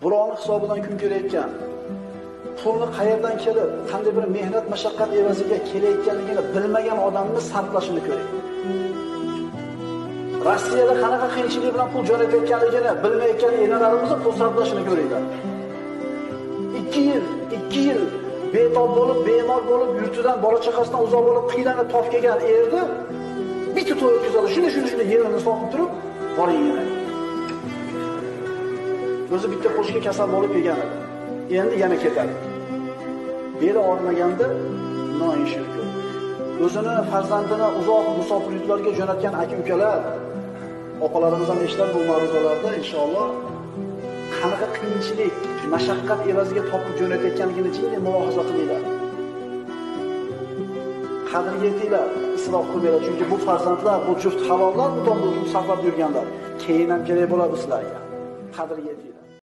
Birovning hisobidan kun ko'rayotgan, pulni qayerdan kelib, qanday bir mehnat mashaqqat evaziga kelayotganligini bilmagan odamni sarflashini ko'ring. Rossiyada qanaqa qiyinchilik bilan pul jo'natayotganligini bilmayotgan enalarimizni pul sarflashini ko'ringlar. 2 yil betob bo'lib, bemor bo'lib, yurtidan, bola chaqasidan uzoq bo'lib, qiylanib topib kelgan erni bitta to'y o'tkazadi. Shuni yerini sotib turib, boring yana. O'zi bitta qo'shga kasal bo'lib kelgan edi. Endi yana ketadi. Beli og'rimaganda noinshir ko'p. O'zini farzandini uzoq musofir yurtlarga jo'natgan aka-ukalar, opalarimiz ham eshitadi bu ma'ruzalarda inshaalloh qanaqa qiyinchilik, mashaqqat evaziga topib jo'natayotganligini jiddiy mulohaza qilinglar. Qadriga yetinglar, isrof qilmanglar, chunki bu farzandlar, bu juft halollar, bu tomda uzun safar yurganlar. Keyin ham kerak bo'ladi sizlarga. Qadriga yetinglar.